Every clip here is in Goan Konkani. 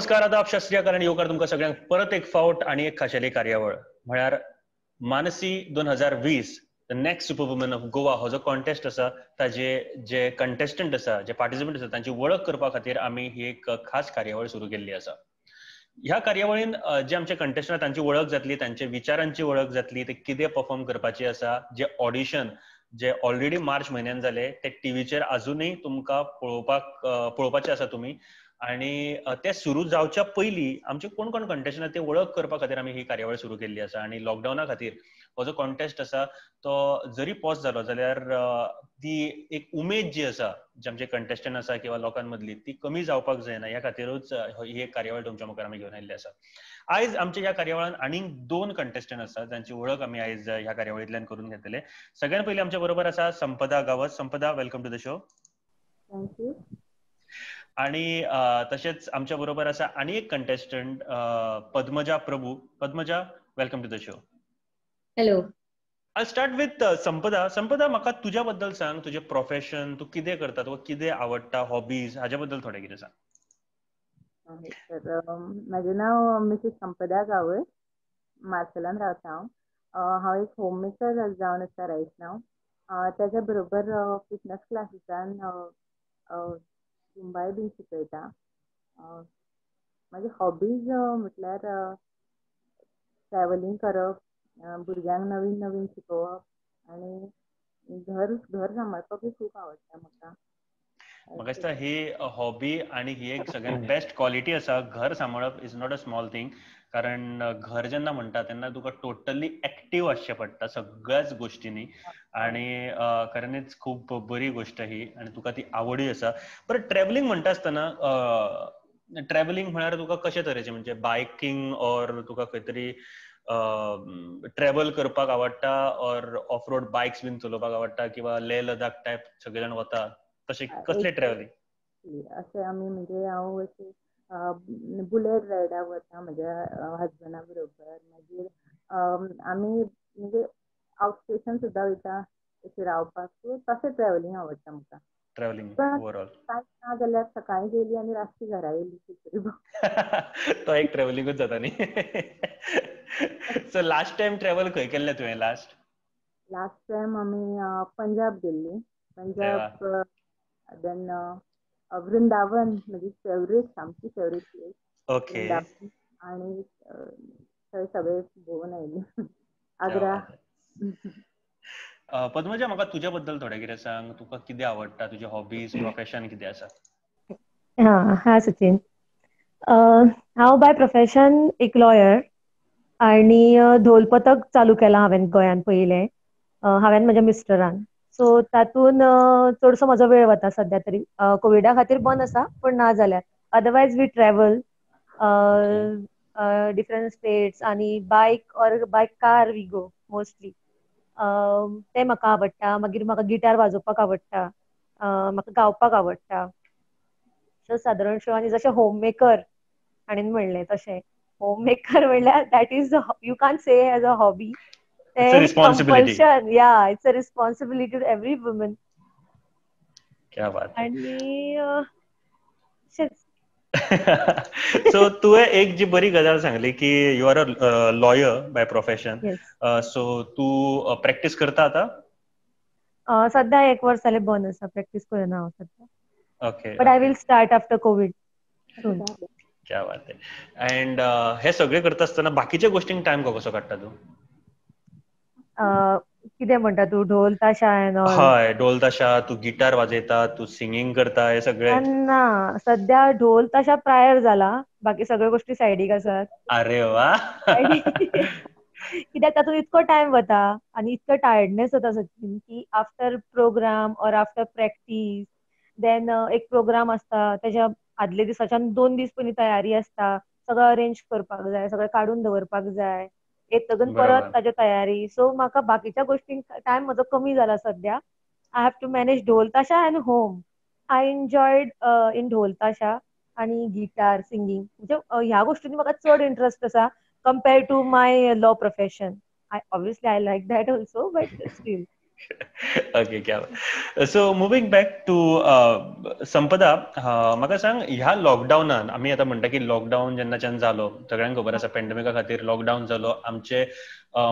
नमस्कार, आदाब, सत श्री अकाल आनी येवकार तुमकां सगळ्यांक परत एक फावट आनी एक खाशेली कार्यावळ म्हळ्यार मानसी 2020 the next super woman of Goa हो जो कॉन्टेस्ट आसा ताजे जे कंटेस्टंट आसा, जे पार्टिसिपंट आसा तांची वळख करपा खातीर आमी ही एक खास कार्यावळ सुरू केल्ली आसा. ह्या कार्यावळीन जे आमचे कंटेस्टंट तांची वळख जातली, तांचे विचारांची वळख जातली, ते कितें परफॉर्म करपाचे आसा, जे ऑडिशन जे ऑलरेडी मार्च म्हयन्यान जाले ते टिवीचेर अजुनूय तुमकां पळोवपाचे आसा तुमी. आणि ते सुरू जावच्या पयलीं आमचे कोण कोण कंटेस्टंट ते वळख करपा खातीर आमी ही कार्यावळ सुरू केल्ली आसा. आनी लॉकडावना खातीर हो जो कॉन्टेस्ट आसा तो जरी पॉज जालो जाल्यार ती एक उमेद जी आसा जे आमचे कंटेस्टंट आसा किंवा लोकां मदली ती कमी जावपाक जायना, ह्या खातीरूच ही एक कार्यावळ तुमच्या मुखार आमी घेवन आयिल्ली आसा. आयज आमच्या ह्या कार्यावळान आनीक दोन कंटेस्टंट आसा जांची वळख आमी आयज ह्या कार्यावळींतल्यान करून घेतले. सगळ्यात पयलीं आमच्या बरोबर आसा Sampada Gawas. Sampada, welcome to the show. Thank you. आणि तशेंच आमच्या बरोबर आसा आनी एक contestant Padmaja Prabhu. Padmaja, welcome to the show. Hello. I start with Sampada. Sampada, म्हाका तुज्या बद्दल सांग, तुजें प्रोफेशन, तूं कितें करता, तुका कितें आवडटा, हॉबीज, हाज्या बद्दल थोडें कितें सांग. तर म्हाजें नांव मिसीस संपदा गांवस, मार्सेलान रावता हांव. हांव एक होम मेकर जावन आसा रायट नाव. ताच्या बरोबर फिटनस क्लासीसान झुंबाय बीन शिकयता. म्हाजी हॉबीज म्हटल्यार ट्रॅवलिंग करप, भुरग्यांक नवीन नवीन शिकोवप आनी घर घर सांबाळपाकूय खूब आवडटा म्हाका. म्हाका दिसता ही हॉबी आनी ही एक सगळ्यांत बेस्ट क्वॉलिटी आसा. घर सांबाळप is not a small thing, कारण घर जेन्ना म्हणटा तेन्ना तुका टोटली एक्टीव आसचें पडटा सगळ्याच गोश्टींनी. आनी खऱ्यांनीच खूब बरी गोश्ट ही आनी तुका ती आवडूय आसा. बरें, ट्रॅवलिंग म्हणटा आसतना ट्रॅवलिंग म्हळ्यार तुका कशे तरेचें, म्हणजे बायकिंग ऑर तुका खंय तरी ट्रॅवल करपाक आवडटा ऑर ऑफ रोड बायक्स बीन चलोवपाक आवडटा किंवा लेह लडाख टायप सगळे जाण वता तशें कसलें ट्रॅवलिंग? अशें आमी म्हणजे हांव अशें बुलेट रायडाक वता म्हज्या हजबंडा बरोबर. मागीर आमी म्हणजे आवट स्टेशन सुद्दां वयता अशें रावपाक. सो तशें ट्रॅवलिंग आवडटा म्हाका. ट्रॅवलिंग ओवरऑल कांय ना जाल्यार सकाळीं गेली आनी रातची घरा येयली, तो एक ट्रॅवलिंगूच जाता न्ही. सो लास्ट टायम ट्रॅवल खंय केल्लें तुवें? लास्ट लास्ट टायम आमी पंजाब गेल्ली. पंजाब, देन वृंदावन, म्हजी फेवरेट, सामकी फेवरेट प्लेस. ओके. आनी थंय सगळे भोंवून आयली. आग्रा. पद्मजा, म्हाका तुज्या बद्दल थोडें कितें सांग, तुका कितें आवडटा, तुजें हॉबीज, प्रोफेशन कितें आसा? हा सचिन, हांव बाय प्रोफेशन एक लॉयर आनी ढोल पथक चालू केलां हांवें गोंयांत पयलें, हांवें म्हज्या मिस्टरान. सो तातूंत चडसो म्हजो वेळ वता सद्या तरी. कोविडा खातीर बंद आसा, पूण ना जाल्यार otherwise we travel different states आनी bike or by car we go mostly. तें म्हाका आवडटा. मागीर म्हाका गिटार वाजोवपाक आवडटा, म्हाका गावपाक आवडटा. सो सादारण शो. आनी जशें होम मेकर हाणें म्हणलें तशें होम मेकर म्हणल्यार that is, you can say as a hobby. It's a responsibility. Compulsion. Yeah, it's a responsibility to every woman. क्या बात. आणि सो तुवें एक जी बरी गजाल सांगली की you are a lawyer by profession. So तूं प्रॅक्टीस करता आता? सद्या एक वर्स जालें बंद आसा, प्रॅक्टीस करना हांव सद्या. Okay. But I will start after COVID. क्या बात. अँड हे सगळें करता आसतना बाकीच्या गोष्टींक टायम कसो काडटा तूं? कितें म्हणटा तूं, ढोल ताशा? हय, ढोल ताशा, तूं गिटार वाजयता, तूं सिंगींग करता, हे सगळें. ना, सद्या ढोल ताशा प्रायर जाला, बाकी सगळ्यो गोष्टी सायडीक आसात. अरे वा. कित्याक तातूंत इतको टायम वता आनी इतको टायर्डनेस जाता सचिन की after programme or after practice then एक प्रोग्राम आसता, तेज्या आदल्या दिसाच्यान 2 दीस पयलीं तयारी आसता, सगळें अरेंज करपाक जाय, सगळें काडून दवरपाक जाय, येतकच परत ताज्यो तयारी. सो म्हाका बाकीच्या गोष्टींक टायम म्हजो कमी जाला सद्या. I have to manage dhol tasha and home. I enjoyed in dhol tasha आनी गिटार, सिंगींग, म्हणजे ह्या गोष्टींनी म्हाका चड इंट्रस्ट आसा compare to my law profession. I obviously I like that also, but still. Okay, क्या. सो मुवींग बॅक टू संपदा, म्हाका सांग, ह्या लॉकडावनान आमी आतां म्हणटा की लॉकडावन जेन्नाच्यान जालो, सगळ्यांक खबर आसा पेंडेमिका खातीर लॉकडावन जालो, आमचे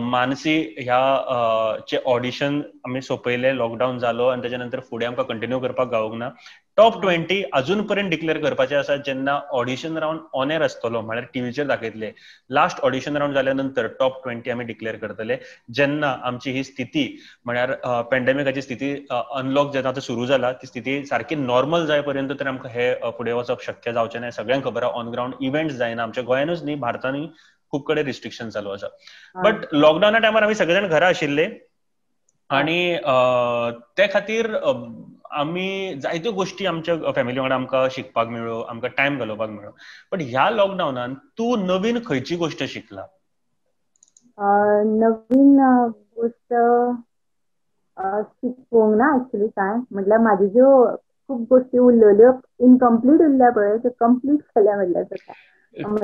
मानसी ह्या चे ऑडिशन आमी सोंपयले, लॉकडावन जालो आनी ताच्या नंतर फुडें आमकां कंटिन्यू करपाक गावूंक ना. टॉप 20 अजून पर्यंत डिक्लेअर करपाचे आसा, जेन्ना ऑडिशन रावंड ऑन एअर आसतलो, म्हळ्यार टीव्हीचेर दाखयतले. लास्ट ऑडिशन रावंड जाल्या नंतर टॉप 20 आमी डिक्लेअर करतले, जेन्ना आमची ही स्थिती म्हळ्यार पेंडेमिकाची स्थिती अनलॉक जेन्ना आतां सुरू जाला ती स्थिती सारकी नॉर्मल जाय पर्यंत तर आमकां हे फुडें वचप शक्य जावचें ना. सगळ्यांक खबर आसा ऑन ग्रावंड इव्हेंट्स जायना, आमच्या गोंयानूच न्ही भारतानूय खूब कडेन रिस्ट्रिक्शन चालू आसा. बट लॉकडावना टायमार आमी सगळे जाण घरा आशिल्ले आनी ते खातीर आमी जायत्यो गोश्टी आमच्या फॅमिली वांगडा आमकां शिकपाक मेळ्ळ्यो, आमकां टायम घालोवपाक मेळ्ळो. बट ह्या लॉकडावनान तूं नवीन खंयची गोश्ट शिकला? नवीन गोश्ट शिकोवंक ना एक्चुली काय, म्हटल्यार म्हाज्यो ज्यो खूब गोश्टी उरलेल्यो इनकम्प्लीट उरल्या पळय त्यो कंप्लीट केल्या म्हटल्यार जाता.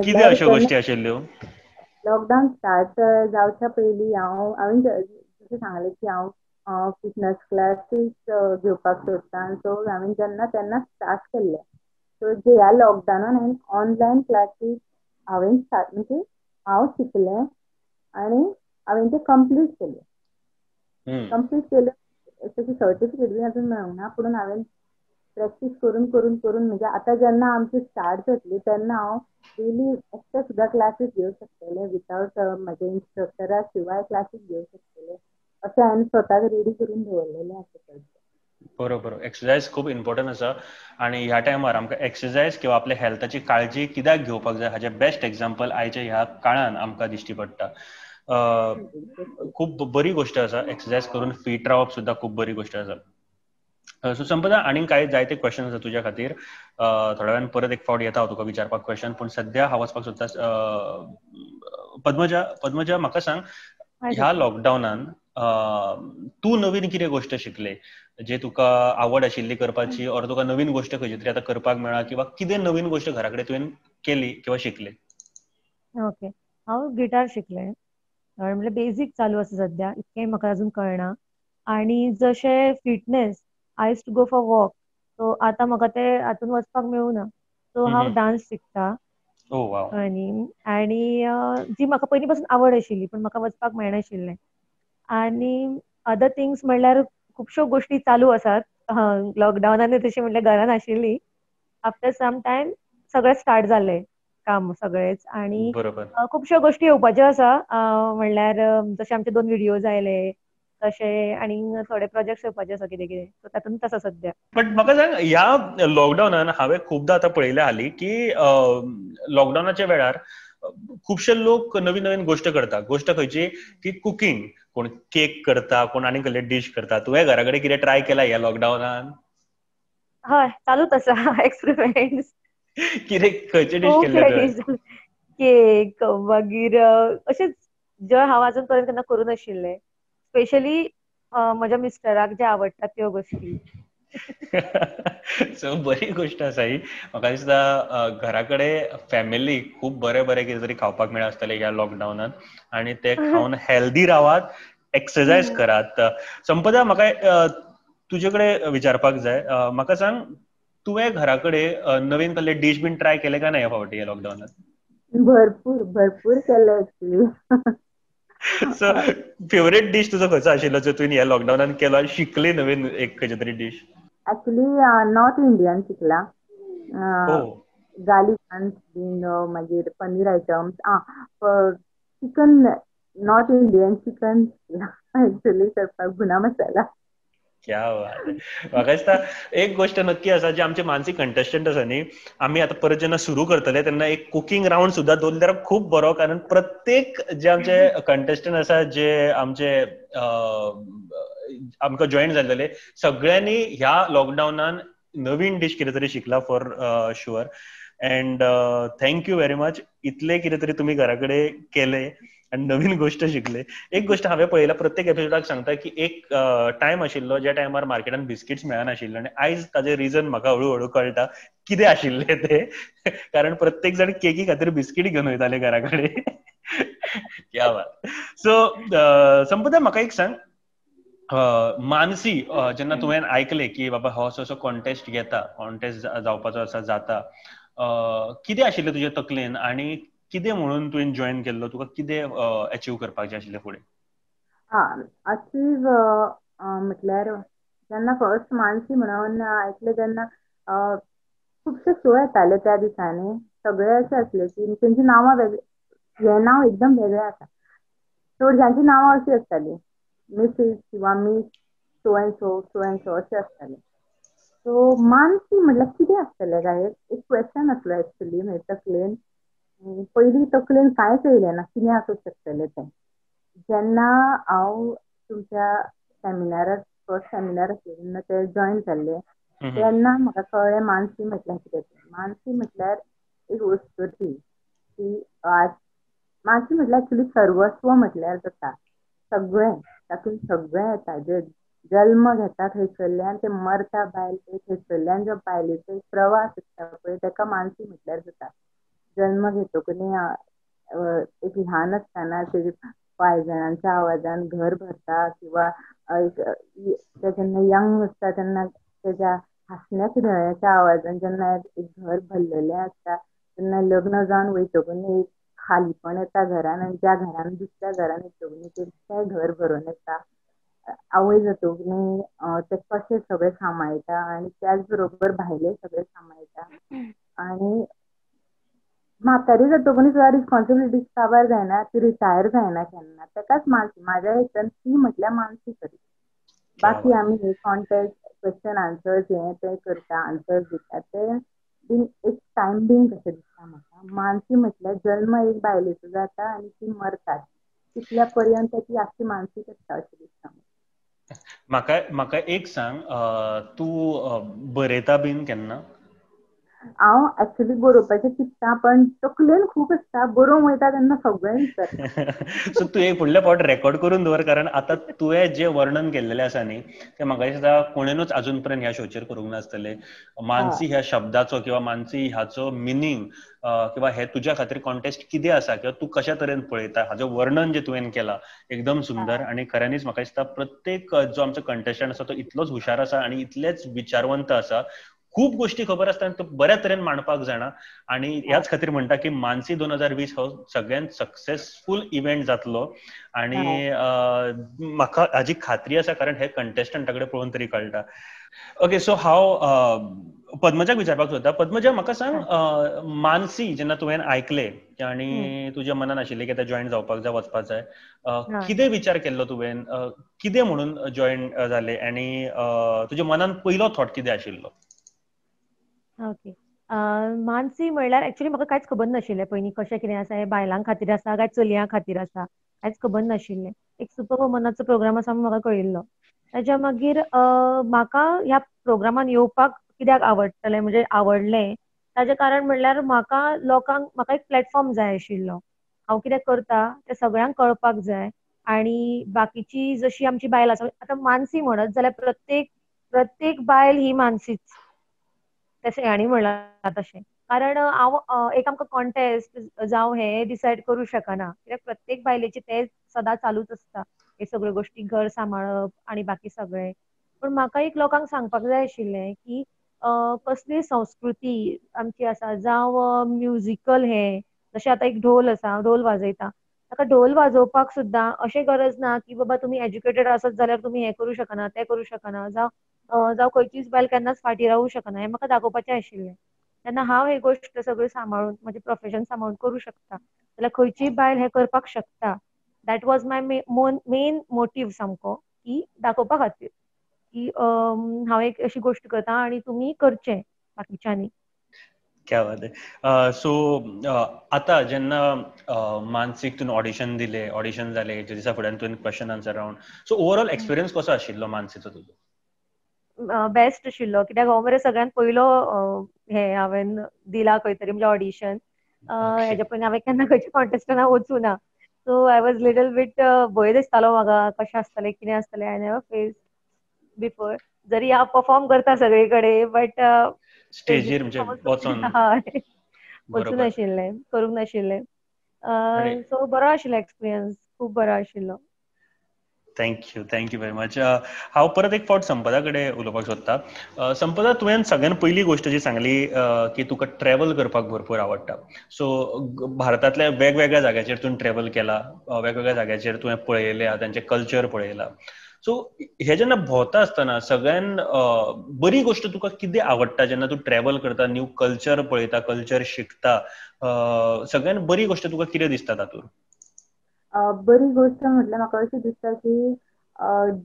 कितें अश्यो गोश्टी आशिल्ल्यो? लॉकडावन स्टार्ट जावच्या पयलीं हांवें जशें सांगलें की हांव फिटनस क्लासीस घेवपाक सोदता, सो हांवें जेन्ना तेन्ना स्टार्ट केल्लें. सो जे ह्या लॉकडावनान हांवें ऑनलायन क्लासीस हांवें स्टार्ट म्हणजे हांव शिकलें आनी हांवें ते कंप्लीट केले. कंप्लीट केले, तशी सर्टिफिकेट बी अजून मेळूंक ना, पूण हांवें प्रॅक्टीस करून करून करून म्हणजे आतां जेन्ना आमची स्टार्ट जातली तेन्ना हांव डेली एकटें सुद्दां क्लासीस घेवंक शकतलें, विदावट म्हज्या इन्स्ट्रक्टरा शिवाय क्लासीस घेवंक शकतलें, अशें हांवें स्वताक रेडी करून दवरलेलें आसा. बरोबर, एक्सरसायज खूब इम्पॉर्टंट आसा आनी ह्या टायमार आमकां एक्सरसायज किंवा आपल्या हेल्थाची काळजी कित्याक घेवपाक जाय हाचें बेस्ट एग्जाम्पल आयच्या ह्या काळान आमकां दिश्टी पडटा. खूब बरी गोश्ट आसा, एक्सरसायज करून फीट रावप सुद्दां खूब बरी गोश्ट आसा. सो संपदा, आनीक कांय जायते क्वेश्चन आसा तुज्या खातीर, थोड्या वेळान परत एक फावट येता हांव तुका विचारपाक क्वेश्चन, पूण सद्या हांव वचपाक सोदता पद्मजा. पद्मजा, म्हाका सांग, ह्या लॉकडावनान तूं नवीन कितें गोश्ट शिकले जे तुका आवड आशिल्ली करपाची, ऑर तुका नवीन गोश्ट खंयची तरी आतां करपाक मेळ्ळा, किंवा कितें नवीन गोश्ट घरा कडेन तुवें केली किंवा शिकले? ओके, हांव गिटार शिकलें, म्हणल्यार बेजीक चालू आसा सद्या, इतकें म्हाका अजून कळना. आनी जशें fitness, I used to go for walk, so आतां म्हाका ते हातून वचपाक मेळूना, सो हांव डान्स शिकता. आनी आनी जी म्हाका पयलीं पासून आवड आशिल्ली पूण म्हाका वचपाक मेळनाशिल्लें. आनी अदर थिंग्स म्हणल्यार खुबश्यो गोश्टी चालू आसात लॉकडावनान, तशें म्हणल्यार घरान आशिल्ली, आफ्टर सम टायम सगळें स्टार्ट जालें काम सगळेच, आनी खुबश्यो गोश्टी येवपाच्यो आसा, म्हणल्यार जशे आमचे 2 व्हिडियोज आयले तशे आनी थोडे प्रोजेक्ट्स येवपाचे आसा कितें कितें, सो तातूंत आसा सद्या. बट म्हाका सांग, ह्या लॉकडावनान हांवें खुबदां आतां पळयल्या हालीं की लॉकडावनाच्या वेळार खुबशे लोक नवीन नवीन गोश्ट करता. गोश्ट खंयची की कुकींग, कोण केक करता, कोण आनी कसले डीश करता. तुवें घरा कडेन कितें ट्राय केला ह्या लॉकडावनान? हय, चालूच आसा एक्सपेरिमेंट्स. कितें खंयचे डीश केल्ले? केक, मागीर अशेंच जे हांव अजून पर्यंत केन्ना करूं नाशिल्लें, स्पेशली म्हज्या मिस्टराक जे आवडटा त्यो गोश्टी. सो बरी गोश्ट आसा ही. म्हाका दिसता घरा कडेन फॅमिली खूब बरें बरें कितें तरी खावपाक मेळ्ळें आसतलें ह्या लॉकडावनान, आनी ते खावन हेल्दी रावात, एक्सरसायज करात. संपदा, म्हाका तुजे कडेन विचारपाक जाय, म्हाका सांग, तुवें घरा कडेन नवीन कसले डीश बीन ट्राय केले काय ना ह्या फावटी ह्या लॉकडावनान? भरपूर भरपूर केले actually. So favourite dish तुजो खंयचो आशिल्लो जो तुवें ह्या लॉकडावनान केलो आनी शिकली नवीन एक खंयची तरी डिश? एक्चुअली नॉर्थ इंडियन शिकला, गार्लिक नान बीन, मागीर paneer items, chicken, north Indian chicken actually करपाक, भुना मसाला. क्या बात. म्हाका दिसता एक गोश्ट नक्की आसा, जे आमचे मानसीक कंटेस्टंट आसा न्ही, आमी आतां परत जेन्ना सुरू करतले तेन्ना एक कुकींग रावंड सुद्दां दवरल्यार खूब बरो, कारण प्रत्येक जे आमचे कंटेस्टंट आसा, जे आमचे आमकां जॉईन जाल्ले, सगळ्यांनी ह्या लॉकडावनान नवीन डीश कितें तरी शिकला for sure. And thank you very much, इतले कितें तरी तुमी घरा कडेन केले आनी नवीन गोश्ट शिकले. एक गोश्ट हांवें पळयला, प्रत्येक एपिसोडाक सांगता की एक टायम आशिल्लो ज्या टायमार मार्केटान बिस्किट्स मेळनाशिल्ले, आनी आयज ताजें रिजन म्हाका हळू हळू कळटा कितें आशिल्लें तें, कारण प्रत्येक जाण केकी खातीर बिस्कीट घेवन वयताले घरा कडेन. क्या बात. सो संपदा, म्हाका एक सांग, मानसी, जेन्ना तुवें आयकलें की बाबा हो असो असो कॉन्टेस्ट घेता, कॉन्टेस्ट जावपाचो आसा, जाता, कितें आशिल्लें तुजे तकलेन आनी कितें म्हणून तुवें जॉयन केल्लो? तुका कितें अचीव करपाक जाय आशिल्लें फुडें? हा, अचीव म्हटल्यार जेन्ना फर्स्ट मानसी म्हणून आयकलें तेन्ना खुबशे शो येताले त्या दिसांनी, सगळे अशे आसले की तेंची नांवां वेगळी, हें नांव एकदम वेगळें आसा, चडशांची नांवां अशीं आसतालीं मिसीस किंवा miss so and so, so and so अशें आसतालें. सो मानसी म्हटल्यार कितें आसतलें काय, एक क्वेश्चन आसलो एक्चुली म्हज्या तकलेन. पयलीं तकलेन कांयच येयलें ना कितें आसूंक शकतलें तें. जेन्ना हांव तुमच्या सेमिनाराक, फर्स्ट सेमिनार आसलें तेन्ना ते जॉयन जाल्ले तेन्ना म्हाका कळ्ळें मानसी म्हटल्यार कितें तें. मानसी म्हटल्यार एक वस्तुती की आज मानसी म्हटल्यार एक्चुली सर्वस्व म्हटल्यार जाता, सगळें तातूंत सगळें येता. जे जल्म घेता थंयसरल्यान ते मरता बायल पळय थंयसरल्यान जो बायलेचो एक प्रवास आसता पळय ताका मानसी म्हटल्यार जाता. जल्म घेतकूच एक ल्हान आसतना तेजे पांयजणांच्या आवाजान घर भरता किंवा एक ते जेन्ना यंग आसता तेन्ना तेज्या हांसण्या खिदळ्याच्या आवाजान जेन्ना एक घर भरलेलें आसता तेन्ना लग्न जावन वयतकूच एक खालीपण येता घरान आनी त्या घरान दुसऱ्या घरान येतकूच तें घर भरून येता. आवय जातकूच ते कशें सगळें सांबाळटा आनी त्याच बरोबर भायलें सगळें सांबाळटा. आनी म्हातारी जातकूच सुद्दां रिस्पॉन्सिबिलिटीज काबार जायना, ती रिटायर जायना केन्ना, ताकाच मानसी. म्हाज्या हितून ती म्हटल्यार मानसी खरी. बाकी आमी हे कॉन्टेस्ट क्वेश्चन आन्सर्स हे ते करता, आन्सर्स दिता, ते बीन एक टायम बीन कशें दिसता म्हाका. मानसी म्हटल्यार जल्म एक बायलेचो जाता आनी ती मरतात तितल्या पर्यंत ती आख्खी मानसीच आसता अशें दिसता म्हाका. म्हाका एक सांग, तूं बरयता बीन केन्ना? हांव एक्चुली बरोवपाचें चिंत्ता पण तकलेन खूब आसता, बरोवंक वयता तेन्ना सगळें विसरता. सो तूं एक फुडल्या फावट रेकॉर्ड करून दवर, कारण आतां तुवें जें वर्णन केल्लेलें आसा न्ही तें म्हाका दिसता कोणेनूच अजून पर्यंत ह्या शोचेर करूंक नासतलें. मानसी ह्या शब्दाचो किंवा मानसी हाचो मिनींग किंवा हे तुज्या खातीर कॉन्टेस्ट कितें आसा किंवा तूं कशा तरेन पळयता हाचें वर्णन जें तुवें केलां एकदम सुंदर. आनी खऱ्यांनीच म्हाका दिसता प्रत्येक जो आमचो कंटेस्टंट आसा तो इतलोच हुशार आसा आनी इतलेच विचारवंत आसा, खूब गोष्टी खबर आसता आनी तो बऱ्या तरेन मांडपाक जाणा. आनी ह्याच खातीर म्हणटा की मानसी 2020 हो सगळ्यांत सक्सेसफूल इव्हेंट जातलो आनी म्हाका हाजी खात्री आसा, कारण हे कंटेस्टंटा कडेन पळोवन तरी कळटा. ओके, सो हांव पद्मजाक विचारपाक सोदता. पद्मजा, म्हाका सांग, मानसी जेन्ना तुवें आयकलें आनी तुज्या मनान आशिल्लें की आतां जॉयन जावपाक जाय, वचपाक जाय, कितें विचार केल्लो तुवें, कितें म्हणून जॉयन जालें आनी तुज्या मनान पयलो थॉट कितें आशिल्लो? ओके, मानसी म्हणल्यार एक्चुली म्हाका कांयच खबर नाशिल्लें पयलीं कशें कितें आसा, हें बायलां खातीर आसा काय चलयां खातीर आसा, कांयच खबर नाशिल्लें. एक सुपर वुमनाचो प्रोग्राम आसा म्हूण म्हाका कळिल्लो. ताच्या मागीर म्हाका ह्या प्रोग्रामान येवपाक कित्याक आवडटलें, म्हणजे आवडलें ताजें कारण म्हणल्यार म्हाका लोकांक, म्हाका एक प्लॅटफॉर्म जाय आशिल्लो. हांव कितें करता तें सगळ्यांक कळपाक जाय आनी बाकीची जशी आमची बायल आसा, आतां मानसी म्हणत जाल्यार प्रत्येक प्रत्येक बायल ही मानसीच, तशें सगळ्यांनी म्हणलां तशें. कारण हांव एक आमकां कॉन्टेस्ट जावं हें डिसायड करूं शकना, कित्याक प्रत्येक बायलेचें तें सदां चालूच आसता, हे सगळ्यो गोश्टी, घर सांबाळप आनी बाकी सगळें. पूण म्हाका एक लोकांक सांगपाक जाय आशिल्लें की कसली संस्कृती आमची आसा, जावं म्युजिकल हें, जशें आतां एक ढोल आसा, ढोल वाजयता, ताका ढोल वाजोवपाक सुद्दां अशें गरज ना की बाबा तुमी एज्युकेटेड आसत जाल्यार तुमी हें करूं शकना, तें करूं शकना, जावं खंयचीच बायल केन्नाच फाटीं रावूं शकना, हें म्हाका दाखोवपाचें आशिल्लें. तेन्ना हांव ही गोश्ट सगळी सांबाळून, म्हजें प्रोफेशन सांबाळून करूं शकता जाल्यार खंयचीय बायल हें करपाक शकता. That was my main motive सामको, की दाखोवपा खातीर की हांव एक अशी गोश्ट करता आनी तुमी करचें बाकीच्यांनी. क्या बात है. सो आतां जेन्ना मानसीक तुवें ऑडिशन दिलें, ऑडिशन जालें, ज्या दिसा फुड्यान तुवें question answer round, so overall experience कसो आशिल्लो मानसीचो तुजो? बेस्ट आशिल्लो, कित्याक हो मरे सगळ्यांत पयलो हें हांवें दिला खंय तरी, म्हणजे ऑडिशन. हेज्या पयलीं हांवें केन्ना खंयच्या कॉन्टेस्टान वचूं ना, so I was little bit भंय दिसतालो म्हाका, कशें आसतलें कितें आसतलें. I never face before, जरी हांव परफॉर्म करता सगळे कडेन बट स्टेजीर वचून वचूं नाशिल्लें, करूंक नाशिल्लें. सो बरो आशिल्लो एक्सपिरियन्स, खूब बरो आशिल्लो. Thank you, thank you very much. हांव परत एक फावट संपदा कडेन उलोवपाक सोदता. संपदा, तुवें सगळ्यान पयली गोश्ट जी सांगली की तुका ट्रॅवल करपाक भरपूर आवडटा. सो भारतांतल्या वेगवेगळ्या जाग्याचेर तुवें ट्रॅवल केला, वेगवेगळ्या जाग्याचेर तुवें पळयल्या, तांचें कल्चर पळयला. सो हे जेन्ना भोंवता आसतना सगळ्यान बरी गोश्ट तुका कितें आवडटा जेन्ना तूं ट्रॅवल करता, न्यू कल्चर पळयता, कल्चर शिकता, सगळ्यान बरी गोश्ट तुका कितें दिसता तातूंत? बरी गोश्ट म्हटल्यार म्हाका अशें दिसता की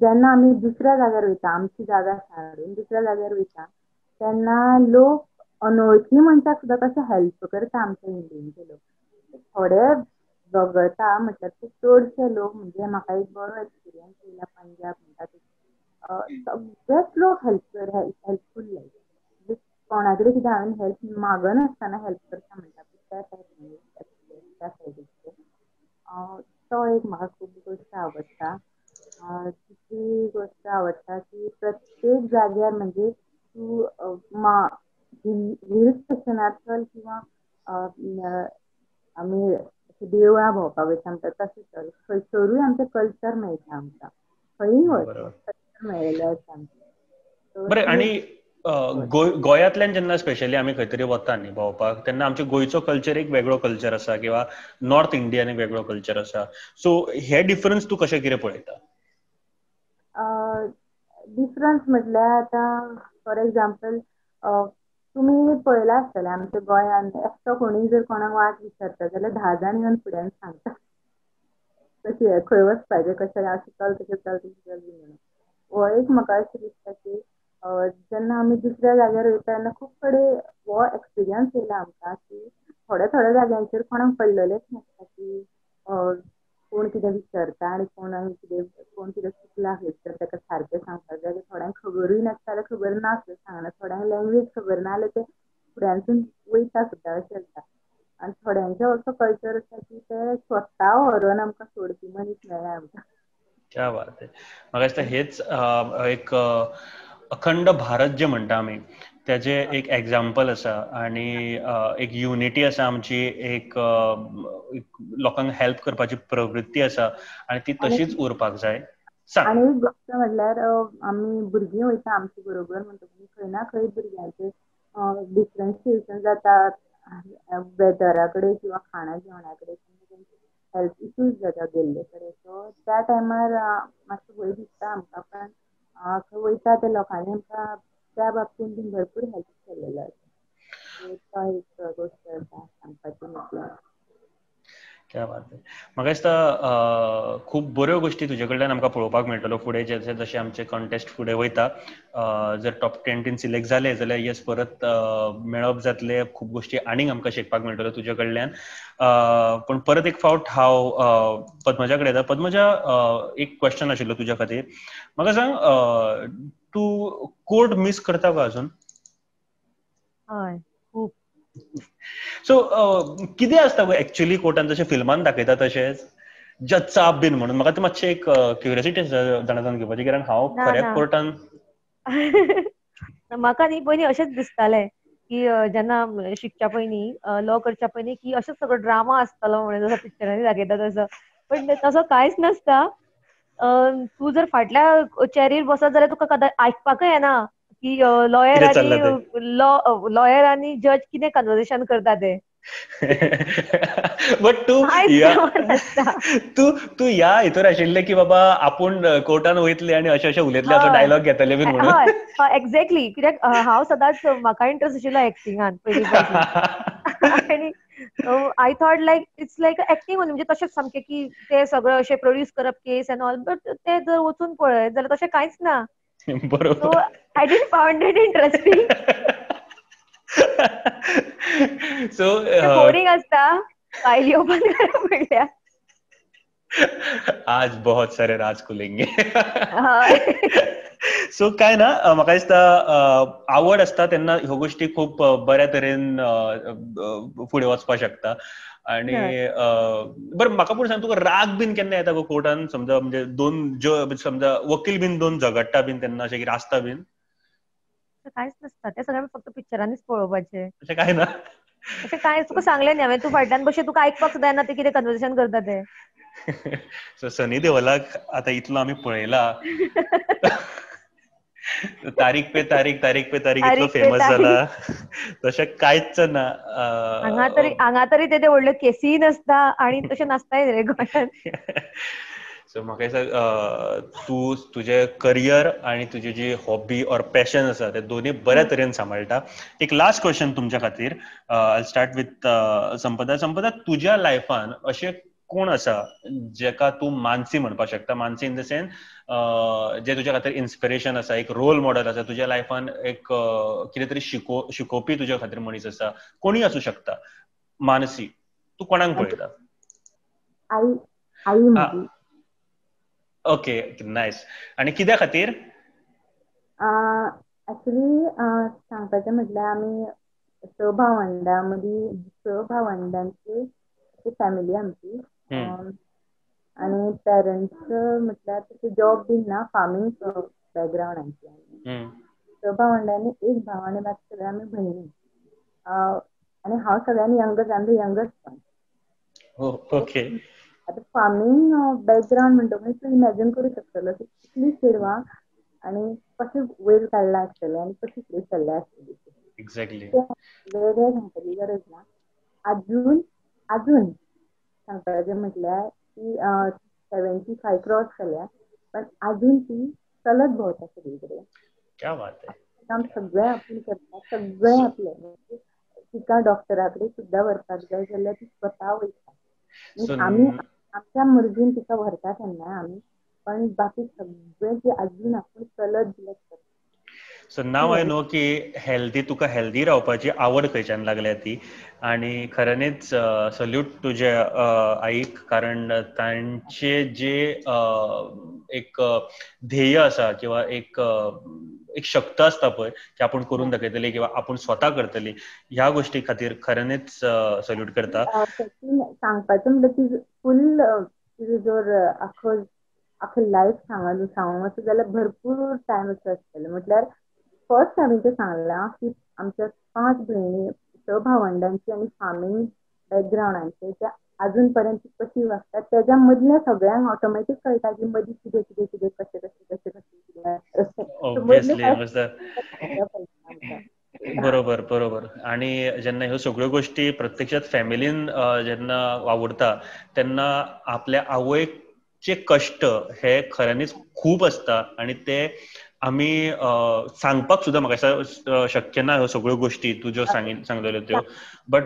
जेन्ना आमी दुसऱ्या जाग्यार वयता, आमची जागा सारून दुसऱ्या जाग्यार वयता तेन्ना लोक अनवळखी मनशाक सुद्दां कशें हेल्प करता आमच्या इंडियनचे लोक. थोडे वगळता म्हटल्यार ते चडशे लोक, म्हणजे म्हाका एक बरो एक्सपिरियन्स येयला पंजाब म्हणटा ते, सगळेच लोक हेल्पफूल लायक, म्हणजे कोणा कडेन कितें हांवें हेल्प मागनासतना हेल्प करता म्हणटा त्या सायडीन, त्या सायडीचे तो एक म्हाका खूब गोश्ट आवडटा. दुसरी गोश्ट आवडटा की प्रत्येक जाग्यार, म्हणजे तूं हिल स्टेशनार चल किंवा आमी देवळां भोंवपाक वयता म्हणटा तशें चल, खंयसरूय आमचें कल्चर मेळटा आमकां, खंयूय वच कल्चर मेळिल्लें आसा आमचें. बरें, आनी गोंयांतल्यान जेन्ना स्पेशली आमी खंय तरी वता न्ही भोंवपाक, तेन्ना आमच्या गोंयचो कल्चर एक वेगळो कल्चर आसा किंवा नॉर्थ इंडियन एक वेगळो कल्चर आसा. सो हे डिफरन्स तूं कशें कितें पळयता? डिफरन्स म्हटल्यार आतां फॉर एग्जाम्पल तुमी पळयलां आसतलें आमच्या गोंयांत एकटो कोणूय जर कोणाक वाट विचारता जाल्यार 10 जाण येवन फुड्यान सांगता कशें खंय वचपाचें, कशें अशें चल तशें चल तशें चल बी म्हणून. हो एक म्हाका अशें दिसता की जेन्ना आमी दुसऱ्या जाग्यार वयता तेन्ना खूब कडेन हो एक्सपिरियन्स येयला आमकां की थोड्या थोड्या जाग्यांचेर कोणाक पडलेलेंच नासता की कोण कितें विचारता आनी कोणाक कितें, कोण कितें चुकला खंयसर ताका सारकें सांगपाक जाय. थोड्यांक खबरूय नासता जाल्यार खबर ना सुद्दां सांगना, थोड्यांक लँग्वेज खबर ना जाल्यार ते फुड्यानसून वयता सुद्दां अशें जाता. आनी थोड्यांचें असो कल्चर आसा की ते स्वता व्हरून आमकां सोडपी मनीस मेळ्ळा आमकां. क्या बात है. म्हाका दिसता हेच एक अखंड भारत जे म्हणटा आमी त्याचे एक एग्जाम्पल आसा आनी एक युनिटी आसा आमची, एक लोकांक हेल्प करपाची प्रवृत्ती आसा आनी ती तशीच उरपाक जाय. आनी एक गोश्ट म्हटल्यार आमी भुरगीं वयता आमचे बरोबर म्हणटकूच खंय ना खंय भुरग्यांचे डिफरन्सिएशन जाता वेदरा कडेन किंवा खाणा जेवणा कडेन, हेल्थ इश्यूज जाता गेल्ले कडेन. सो त्या टायमार मातसो भंय दिसता आमकां, पण खंय वयता त्या लोकांनी आमकां त्या बाबतीन बीन भरपूर हेल्प केलेलो आसा. तो एक गोश्ट आसा सांगपाची म्हटल्यार. क्या बात है. म्हाका दिसता खूब बऱ्यो गोश्टी तुजे कडल्यान आमकां पळोवपाक मेळटलो फुडें, जशे जशे आमचे कॉन्टेस्ट फुडें वयता. जर टॉप 10 सिलेक्ट जाले जाल्यार येस परत मेळप जातले, खूब गोश्टी आनीक आमकां शिकपाक मेळटल्यो तुजे कडल्यान. पूण परत एक फावट हांव पद्मजा कडेन येता. पद्मजा, एक क्वेश्चन आशिल्लो तुज्या खातीर. म्हाका सांग, तूं कोर्ट मिस करता गो अजून? हय, खूब. सो कितें आसता गो एक्चुअली कोर्टान, जशें फिल्मान दाखयता तशेंच जज साब बीन म्हणून? म्हाका ते मातशें एक क्युरियोसिटी आसा जाणा जावन घेवपाची, कारण हांव खऱ्या कोर्टान म्हाका न्ही पयलीं अशेंच दिसतालें की जेन्ना शिकच्या पयलीं, लॉ करच्या पयलीं, की अशेंच सगळो ड्रामा आसतलो म्हणून, जसो पिक्चरांनी दाखयता तसो. पण तसो कांयच नासता. तूं जर फाटल्या चेरीर बसत जाल्यार तुका कदाचित आयकपाकय येना की लॉयर आनी लॉयर आनी जज कितें कन्वर्सेशन करता ते. बट तूं तूं ह्या हितूर आशिल्लें की बाबा आपूण कोर्टान वयतले आनी अशें अशें उलयतले, असो डायलॉग घेतले बीन म्हणून? हय, एक्झॅक्टली. कित्याक हांव सदांच म्हाका इंट्रस्ट आशिल्लो एक्टिंगान पयलीं पासून. आनी I thought like it's like acting, म्हणजे तशेंच सामकें की ते सगळें अशें प्रोड्यूस करप केस एंड ऑल, बट ते जर वचून पळयत जाल्यार तशें कांयच ना. बरोबर. I didn't found it interesting. So boring असता, फायली ओपन करप म्हणल्यार. आज बहुत सारे राज खुलेंगे. सो काय ना, म्हाका दिसता आवड आसता तेन्ना ह्यो गोश्टी खूब बऱ्या तरेन फुडें वचपाक शकता. आणि बरं, म्हाका पूण सांग, तुका राग बीन केन्ना येता गो कोर्टान? समजा म्हणजे दोन समजा वकील बीन दोन झगडटा बीन तेन्ना अशें कितें आसता बीन? कांयच नासता, ते सगळें फक्त पिक्चरांनीच पळोवपाचें. अशें काय ना, अशें कांय तुका सांगलें न्ही हांवें, तूं फाटल्यान बशें तुका आयकपाक सुद्दां येना ते कितें कन्वर्सेशन करता ते. सो सनी देओलाक आतां इतलो आमी पळयला, तारीख पे तारीख, तारीख पे तारीख इतलो फेमस जाला, तशें कांयच ना हांगा तरी. हांगा तरी ते व्हडल्यो केसीय नासता आनी तशें नासताय रे गोंयांत. सो म्हाका दिसता तूं तुजें करियर आनी तुजी जी हॉबी ऑर पॅशन आसा ते दोनूय बऱ्या तरेन सांबाळटा. एक लास्ट क्वेश्चन तुमच्या खातीर, I start with Sampada. Sampada, तुज्या लायफान अशें कोण आसा जेका तूं मानसी म्हणपाक शकता? मानसी इन the sense जे तुज्या खातीर इन्स्पिरेशन आसा, एक रोल मॉडल आसा तुज्या लायफान, एक कितें तरी शिकोवपी तुज्या खातीर मनीस आसा, कोणूय आसूं शकता. मानसी, तूं कोणाक पळयता? आई. आई म्हजी. Okay, nice. आनी कित्या खातीर? एक्चुली सांगपाचें म्हटल्यार आमी स भावंडां मदीं, स भावंडांची फॅमिली आमची. आनी पेरंट्स म्हटल्यार तशें जॉब बीन ना, फार्मींग बॅकग्रावंड आमची. स भावंडांनी एक भाव आनी बाकी सगळे आमी भयणी. आनी हांव सगळ्यांनी यंगस्ट, आनी यंगस्ट पण. ओके. आतां फार्मींग बॅकग्रावंड म्हणटकच तूं इमॅजीन करूं शकतलो की कितली चेडवां आनी कशें वयर काडलां आसतलें आनी कशी फुडें सरल्या आसतली. एक्झॅक्टली. वेगळें सांगपाची गरज ना. आजून आजून सांगपाचें म्हटल्यार ती 75 क्रॉस जाल्या, पण आजून ती चलत भोंवता सगळी कडेन. क्या बात आहे. काम सगळें आपूण करता, सगळें आपलें. तिका डॉक्टरा कडेन सुद्दां व्हरपाक जाय जाल्यार ती स्वता वयता. आमी आमच्या मर्जीन तिका व्हरता केन्ना आमी, पण बाकी सगळें ती आजून आपूण चलत बिलत करता. सो नाव I know की हेल्दी, तुका हेल्दी रावपाची आवड खंयच्यान लागल्या ती. आनी खऱ्यांनीच सल्यूट तुजे आईक, कारण तांचे जे एक ध्येय आसा किंवा एक एक शक्त आसता पळय की आपूण करून दाखयतली किंवा आपूण स्वता करतली, ह्या गोश्टी खातीर खऱ्यांनीच सल्यूट करता. सांगपाचें म्हणल्यार ती फूल तुजो जर आखो आखो लायफ सांगूंक वचत जाल्यार भरपूर टायम असो आसतलो. म्हटल्यार फर्स्ट हांवें तें सांगलां की आमच्या 5 भयणी, स भावंडांची आनी फार्मींग बॅकग्रावंडांचे ते अजून पर्यंत कशी वागतात तेज्या मदल्या सगळ्यांक ऑटोमॅटीक कळटा की मदीं कितें कितें कितें कशें कशें कशें कशें. बरोबर बरोबर. आणि जेन्ना ह्यो सगळ्यो गोश्टी प्रत्यक्षात फॅमिलीन जेन्ना वावुरता तेन्ना आपल्या आवयचे कश्ट हे खऱ्यांनीच खूब आसता आनी ते आमी सांगपाक सुद्दां म्हाका शक्य ना ह्यो सगळ्यो गोश्टी तूं ज्यो सांगलेल्यो त्यो, बट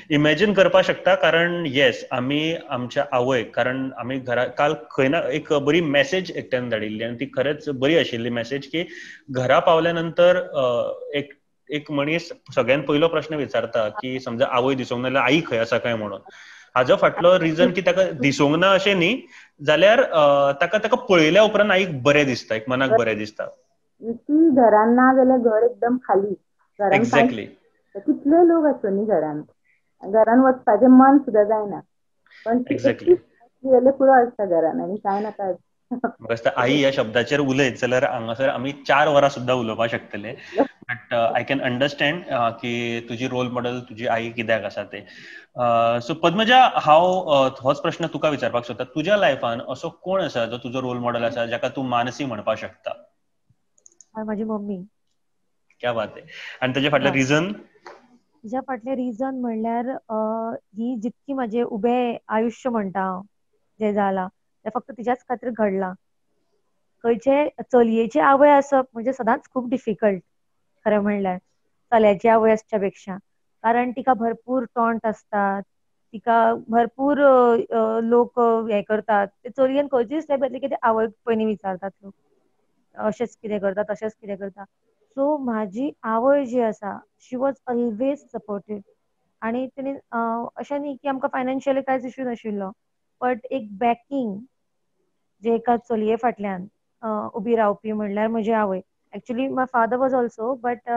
इमॅजीन करपाक शकता. कारण येस, आमी आमच्या आवयक, कारण आमी घरा काल खंय ना एक बरी मॅसेज एकट्यान धाडिल्ली आनी ती खरेंच बरी आशिल्ली मॅसेज की घरा पावल्या नंतर एक एक मनीस सगळ्यान पयलो प्रश्न विचारता की समजा आवय दिसूंक ना जाल्यार आई खंय आसा काय म्हणून. हाजो फाटलो रिजन की ताका दिसूंक ना अशें न्ही, जाल्यार ताका ताका पळयल्या उपरांत आईक बरें दिसता, एक मनाक बरें दिसता. ती घरान ना जाल्यार घर एकदम खाली. एक्झॅक्टली. कितले लोक आसता न्ही घरान, घरान वचपाचें मन सुद्दां जायना, पण जाल्यार पुरो आसता घरान आनी कांय नाका. म्हाका आई ह्या शब्दाचेर उलयत जाल्यार हांगासर आमी 4 वरां सुद्दां उलोवपाक शकतले. बट I can understand की तुजी रोल मॉडल तुजी आई कित्याक आसा ते. सो पद्मजा, हांव होच प्रश्न तुका विचारपाक सोदता, तुज्या लायफान असो कोण आसा जो तुजो रोल मॉडल आसा जाका तूं मानसी म्हणपाक शकता? माझी मम्मी. क्या बात आहे. आनी ताजे फाटलें रिजन? तिच्या फाटलें रिजन म्हणल्यार ही जितकी म्हाजें उबें आयुश्य म्हणटा हांव जें जालां तें फक्त तिच्याच खातीर घडलां. खंयचे चलयेची आवय आसप म्हणजे सदांच खूब डिफिकल्ट खरें म्हणल्यार चल्याची आवय आसच्या पेक्षा, कारण तिका भरपूर टॉन्ट आसतात, तिका भरपूर लोक हे करतात. ते चलयेन खंयचीय स्टेप घेतली की ते आवयक पयलीं विचारतात लोक, अशेंच कितें करता तशेंच कितें करता. सो म्हाजी आवय जी आसा शी वॉज ऑलवेज सपोर्टीव. आनी तिणें अशें न्ही की आमकां फायनान्शियली कांयच इश्यू नाशिल्लो, बट एक बॅकींग जे एका चलये फाटल्यान उबी रावपी म्हणल्यार म्हजी आवय. Actually my father was also, but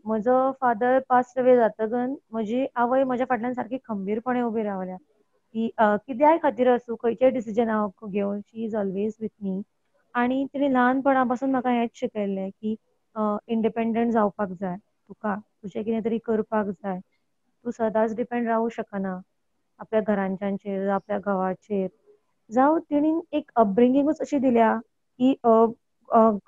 म्हजो फादर पास्ट अवे जातकच म्हजी आवय म्हज्या फाटल्यान सारकी खंबीरपणे उबी रावल्या की कित्याय खातीर आसूं खंयचेय डिसिजन हांव घेवन she is always with me. आनी तिणें ल्हानपणा पासून म्हाका हेंच शिकयल्लें की इंडिपेंडंट जावपाक जाय, तुका तुजें कितें तरी करपाक जाय, तूं सदांच डिपेंड रावूं शकना. आपल्या घरांच्यांचेर, आपल्या घोवाचेर, जावं तेणीन एक अपब्रिंगींगूच अशी दिल्या की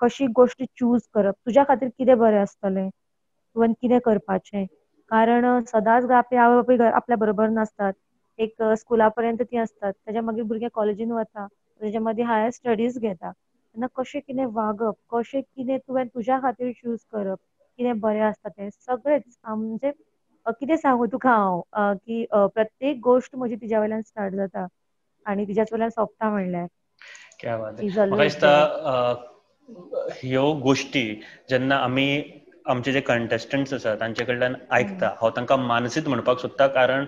कशी गोश्ट चूज करप, तुज्या खातीर कितें बरें आसतलें, तुवें कितें करपाचें. कारण सदांच आपले आवय बापूय आपल्या बरोबर नासतात. एक स्कुला पर्यंत ती आसतात, ताच्या मागीर भुरगें कॉलेजीन वता, ताच्या मागीर हायर स्टडीज घेता. तेन्ना कशें कितें वागप, कशें कितें तुवें तुज्या खातीर चूज करप, कितें बरें आसता तें सगळेंच. म्हणजे कितें सांगू तुका हांव की प्रत्येक गोश्ट म्हजी तिज्या वयल्यान स्टार्ट जाता आनी तिज्याच वयल्यान सोंपता म्हणल्यार. क्या बात है. म्हाका दिसता ह्यो गोश्टी जेन्ना आमी आमचे जे कंटेस्टंट्स आसा तांचे कडल्यान आयकता, हांव तांकां मानसीत म्हणपाक सोदता, कारण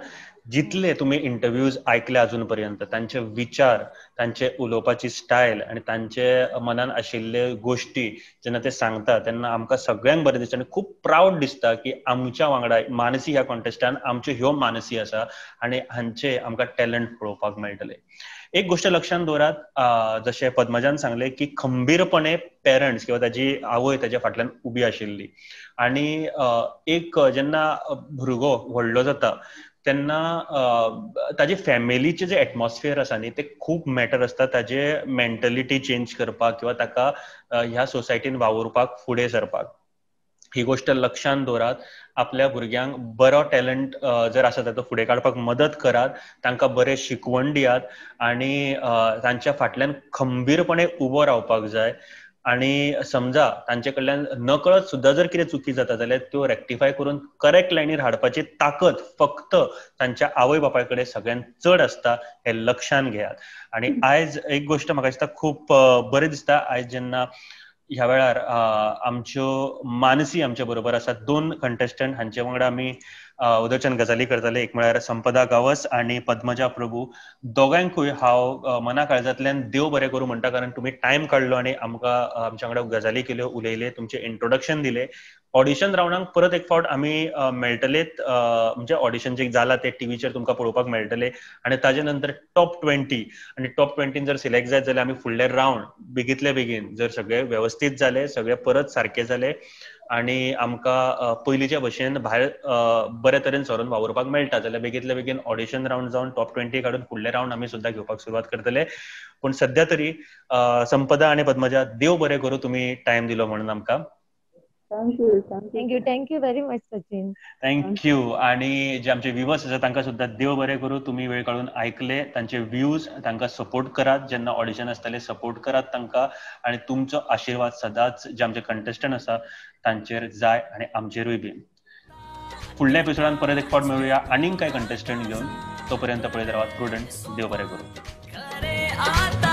जितले तुमी इंटरव्यूज आयकले अजून पर्यंत तांचे विचार, तांचे उलोवपाची स्टायल आनी तांचे मनान आशिल्ले गोश्टी जेन्ना ते सांगता तेन्ना आमकां सगळ्यांक बरें दिसता आनी खूब प्रावड दिसता की आमच्या वांगडा मानसी ह्या कॉन्टेस्टान आमच्यो ह्यो मानसी आसा आनी हांचे आमकां टॅलंट पळोवपाक मेळटले. एक गोश्ट लक्षांत दवरात, जशें पद्मजान सांगलें की खंबीरपणे पेरंट्स किंवा ताजी आवय ताज्या फाटल्यान उबी आशिल्ली आनी एक जेन्ना भुरगो व्हडलो जाता तेन्ना ताजे फॅमिलीचे जे एटमॉस्फियर आसा न्ही ते खूब मॅटर आसता ताजे मेंटलिटी चेंज करपाक किंवा ताका ह्या सोसायटीन वावुरपाक फुडें सरपाक. ही गोश्ट लक्षांत दवरात, आपल्या भुरग्यांक बरो टॅलंट जर आसा तो फुडें काडपाक मदत करात, तांकां बरें शिकवण दियात आनी तांच्या फाटल्यान खंबीरपणे उबो रावपाक जाय. आनी समजा तांचे कडल्यान नकळत सुद्दां जर कितें चुकी जाता जाल्यार त्यो रेक्टिफाय करून करेक्ट लायनीर हाडपाची ताकद फक्त तांच्या आवय बापाय कडेन सगळ्यांत चड आसता हें लक्षांत घेयात. आनी आयज एक गोश्ट म्हाका दिसता खूब बरें दिसता, आयज जेन्ना ह्या वेळार आमच्यो मानसी आमच्या बरोबर आसात, दोन कंटेस्टंट हांचे वांगडा आमी उदरचंद गजाली करताले, एक म्हळ्यार संपदा गांवस आनी पद्मजा प्रभू. दोगांकूय हांव मना काळजांतल्यान देव बरें करूं म्हणटा, कारण तुमी टायम काडलो आनी आमकां आमच्या वांगडा गजाली केल्यो, उलयले, तुमचें इंट्रोडक्शन दिलें. ऑडिशन रावंडाक परत एक फावट आमी मेळटलेत, म्हणजे ऑडिशन जे जाला ते टिवीचेर तुमकां पळोवपाक मेळटले आनी ताजे नंतर टॉप 20 आनी टॉप 20 जर सिलेक्ट जायत जाल्यार आमी फुडले रावंड बेगींतले बेगीन जर सगळे वेवस्थीत जाले, सगळे परत सारके जाले आनी आमकां पयलींच्या भशेन भायर बरे तरेन सरून वावुरपाक मेळटा जाल्यार बेगींतले बेगीन ऑडिशन रावंड जावन टॉप 20 काडून फुडले रावंड आमी सुद्दां घेवपाक सुरवात करतले. पूण सद्या तरी संपदा आनी पद्मजा देव बरें करूं तुमी टायम दिलो म्हणून आमकां. Thank you, thank you very much Sachin. Thank you. आणि जे आमचे व्ह्युअर्स आसा तांकां सुद्दां देव बरें करूं, तुमी वेळ काडून आयकले, तांचे व्ह्यूज, तांकां सपोर्ट करात, जेन्ना ऑडिशन आसतलें सपोर्ट करात तांकां आनी तुमचो आशिर्वाद सदांच जे आमचे कंटेस्टंट आसा तांचेर जाय आनी आमचेरूय बी. फुडल्या एपिसोडान परत एक फावट मेळुया आनीक कांय कंटेस्टंट घेवन, तो पर्यंत पळयत रावात प्रुडंट. देव बरें करूं.